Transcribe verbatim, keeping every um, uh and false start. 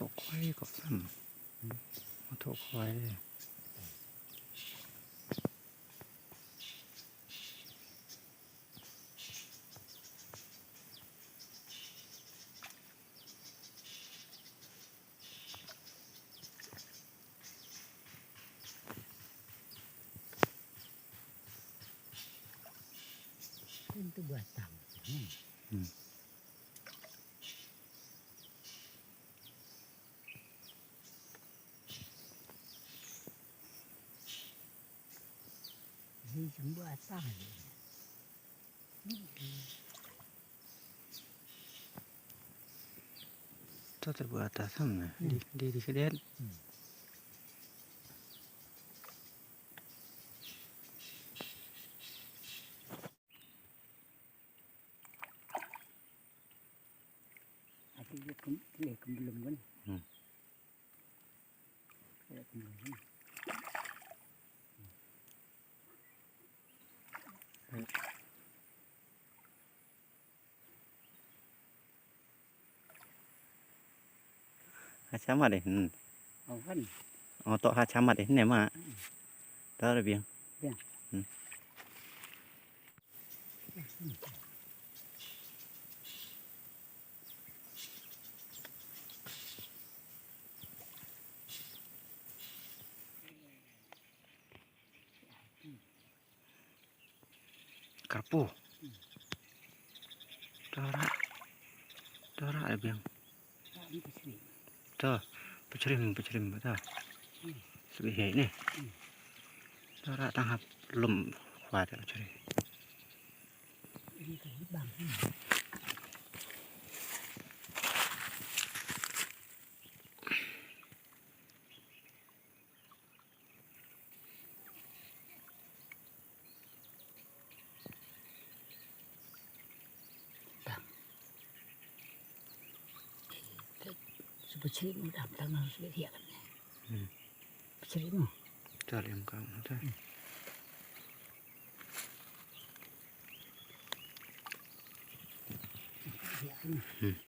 Tok khwai kop sam. Tok khwai. Kan tu batang. Hmm. Hi, sembuh asal. To, terbuat atas sana. Hmm. Di, di, di kedet. Hmm. Aku lihat kem-, lihat kembelum kan. Hmm. Lihat kembelum kan. Ha chamat eh. Hmm. Oh, kan. Oh, to ha chamat eh ne ma. Hmm. To re biang. Biang. Hmm. Karpu. Tara. Tara ada biang. To, pachrim, pachrim, to. Sebi hai ne. Tara tang hap lum khwa ta pachrim. Super chili mo dam tang na super hiya kan. Hmm. Super chili mo. Chal em kang ta. Hmm.